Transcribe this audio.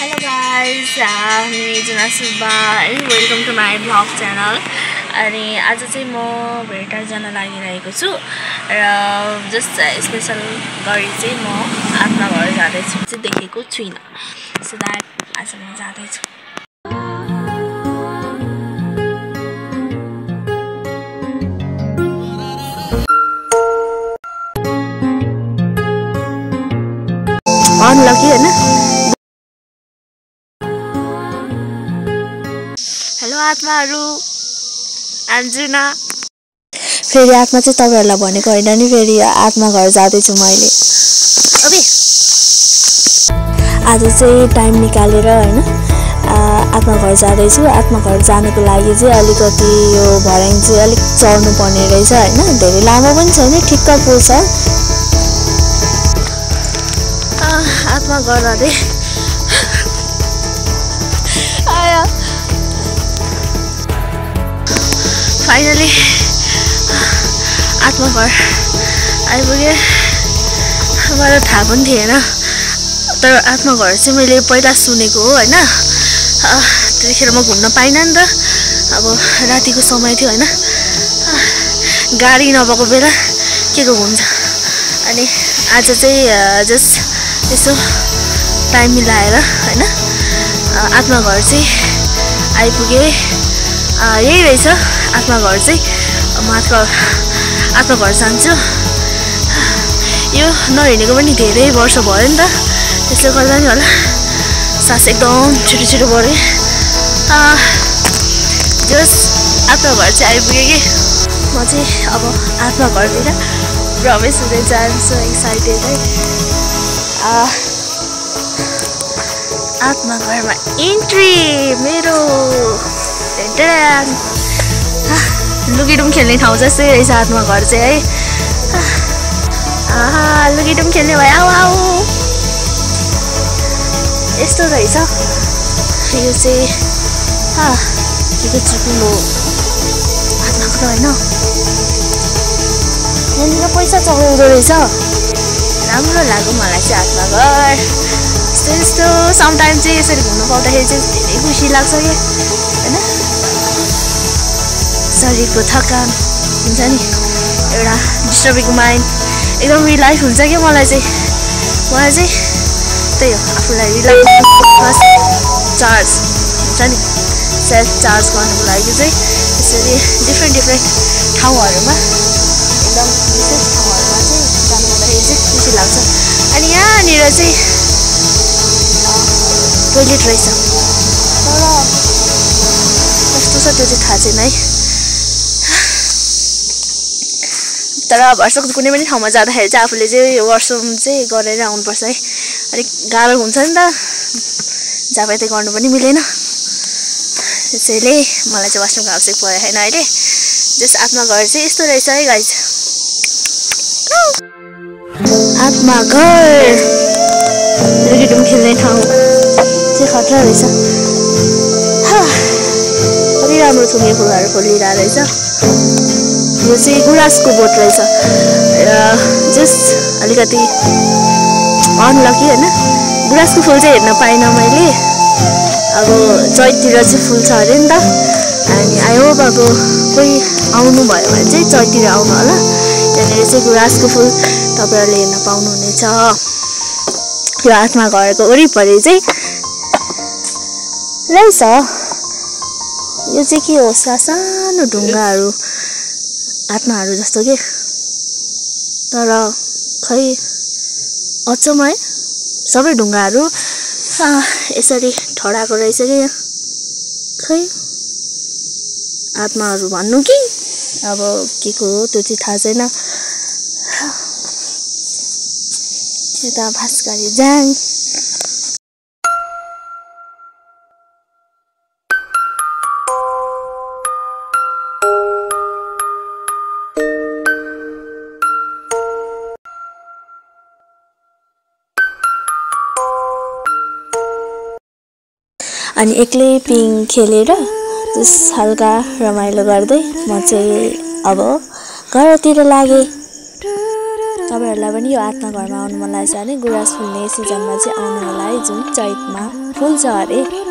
Hello guys, me Juna Subba है welcome to my vlog channel. अनि आज चाहिँ म भेटार जान लागिरहेको छु र जस्ट स्पेशल गरी चाहिँ म आफ्ना घर जाँदैछु चाहिँ देखेको छुइनँ। सो द्याट आज म जाँदैछु। अनलकी हैन। हेलो आत्माहरु, आन्जुना। फेरि आत्मा चाहिँ तपाईहरुलाई भनेको हैन नि, फेरि आत्मा घर जाँदैछु मैले। ओके आज चाहिँ टाइम निकालेर हैन आत्मा घर जाँदैछु। आत्मा घर जानको लागि चाहिँ अलिकति यो भर्याङ चाहिँ अलिक चढ्नु पर्ने रहेछ हैन। धेरै लामो पनि छैन, ठिक्कको छ। आत्मा घर जाँदै आया। फाइनली आत्मा घर आइपुगे। मलाई थाहा पनि थिएन, तर आत्मा घर चाहिँ मैले पहिला सुनेको हो हैन। त्यतिखेर म घुम्न पाइनँ नि त, अब रातिको समय थियो हैन। गाडी नभएको बेला के को घुम्छ। अनि आज चाहिँ जस्ट यसो टाइम मिलाएर हैन आत्मा घर चाहिँ आइपुगे। यही रहेछ आत्मा घर चाहिँ। म आत्मा घर जान्छु। यो नहिँडेको पनि धेरै वर्ष भयो नि त, त्यसले गर्दा नि होला सास एकदम छिटो छिटो बढ्यो। जस्ट आत्मा घर चाहिँ आइपुगेँ कि म चाहिँ अब आत्मा घरतिर प्रवेश हुँदै जान्छु। एक्साइटेड है। आत्मा घरमा इन्ट्री मेरो। लुकीडुम खेल्ने ठाउँ जस्तै रहेछ आत्मा घर चाहिँ है। लुकीडुम खेल्ने भयो। आऊ आऊ यस्तो रहेछ यो चाहिँ। के चिप्लो आत्माको त होइन। यहाँनिर पैसा चढाउँदो रहेछ। राम्रो लाग्यो मलाई चाहिँ आत्मा घर। यस्तो समटाइम चाहिँ यसरी घुम्नु पाउँदाखेरि चाहिँ धेरै खुसी लाग्छ कि हैन। शरीरको थकान हुन्छ नि, एउटा डिस्टर्बिङ माइन्ड एकदम रिल्याक्स हुन्छ कि मलाई चाहिँ त्यही हो। आफूलाई रिल्याक्स चार्ज हुन्छ नि, सेल्फ चार्ज गर्नुको लागि चाहिँ यसरी डिफ्रेन्ट ठाउँहरूमा एकदम विशेष ठाउँहरूमा चाहिँ जानु पर्दाखेरि चाहिँ खुसी लाग्छ। अनि यहाँनिर चाहिँ टोइलेट रहेछ, तर कस्तो छ त्यो चाहिँ थाहा छैन है। तर भर्सक कुनै पनि ठाउँमा जाँदाखेरि चाहिँ आफूले चाहिँ वासरुम चाहिँ गरेर आउनुपर्छ है। अलिक गाह्रो हुन्छ नि त, जापाते गर्नु पनि मिलेन। त्यसैले मलाई चाहिँ वासरुमको आवश्यक परेन होइन अहिले। जस्ट आत्मा घर चाहिँ यस्तो रहेछ है गाइज। आत्मा घर लुकीडुम खेल्ने ठाउँ चाहिँ खतरा रहेछ। कति राम्रो थुङ्गे फुलहरू फुलिरहेको रहेछ। यो चाहिँ गुराँसको बोट रहेछ र जस्ट अलिकति अनलकी होइन। गुराँसको फुल चाहिँ हेर्न पाइनँ मैले। अब चैततिर चाहिँ फुल छ अरे नि त। अनि आई होप अब कोही आउनुभयो भने चाहिँ चैततिर आउनु होला। यहाँनिर चाहिँ गुराँसको फुल तपाईँहरूले हेर्न पाउनुहुनेछ। यो आत्मा घरको वरिपरि चाहिँ रहेछ। यो चाहिँ के हो, सानो ढुङ्गाहरू आत्माहरू जस्तो के, तर खै अचम्म है। सबै ढुङ्गाहरू यसरी ठडाएको रहेछ कि यहाँ। खै आत्माहरू भन्नु कि अब के को हो त्यो चाहिँ थाहा छैन। यता भास्करी ज्याङ। अनि एक्लै पिङ खेलेर त्यस हल्का रमाइलो गर्दै म चाहिँ अब घरतिर लागेँ। तपाईहरुलाई पनि यो आत्मा घरमा आउनु मन लागेछ भने गुराँस फुल्ने सिजनमा चाहिँ आउनु होला है जुन चैतमा फुल्छ अरे